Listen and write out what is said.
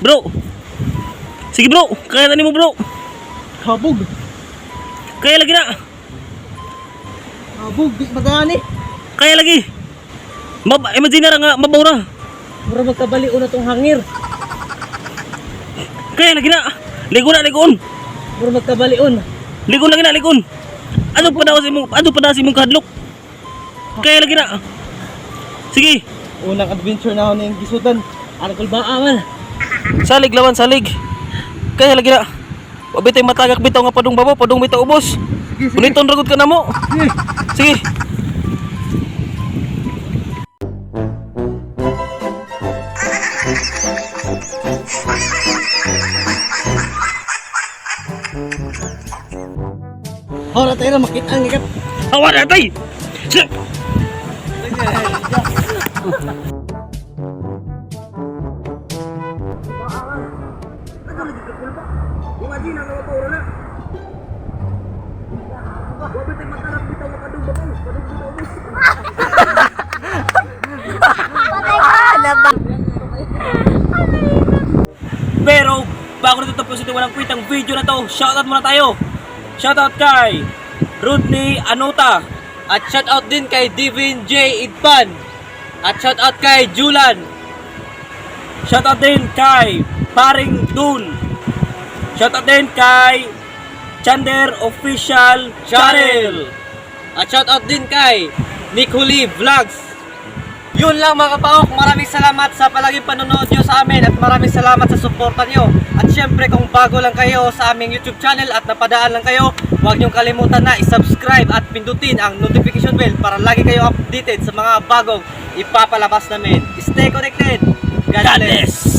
Bro. Sige, bro, kaya na nimo, bro. Habog. Kaya lagi na. Habog, di magani. Kaya lagi. Imagine na ra nga mabaw ra. Mura magkabali una tong hangir. Kaya lagi na. Ligo na, ligon. Mura magkabalion. Ligon lagi na, ligon. Ano pa daw sa imong ano pa daw sa imong kahadlok? Kaya lagi na. Sige, Unang adventure na ako ng gisudan. Ano kulbaa man. Salig lawan salig. Kaya lagi na. Wa bitay matagak bitaw nga padung babaw, padung bitaw ubos. Uniton ra gud ka namo. Sige. Hora tayo na makita ang ikat. Awa na tay. Sige. Pero bago natin tapusin itong walang kwentang video na to, shoutout muna tayo. Shoutout kay Rodney Anota. At shoutout din kay Divin J. Idpan. At shoutout kay Julan. Shoutout din kay Paring Dun. Shoutout din kay Chander Official Channel. At shoutout din kay Nicoli Vlogs. Yun lang, mga kapaok, maraming salamat sa palaging panonood nyo sa amin at maraming salamat sa suporta nyo. At syempre, kung bago lang kayo sa aming YouTube channel at napadaan lang kayo, huwag nyong kalimutan na isubscribe at pindutin ang notification bell para lagi kayo updated sa mga bagong ipapalabas namin. Stay connected! God God bless! bless!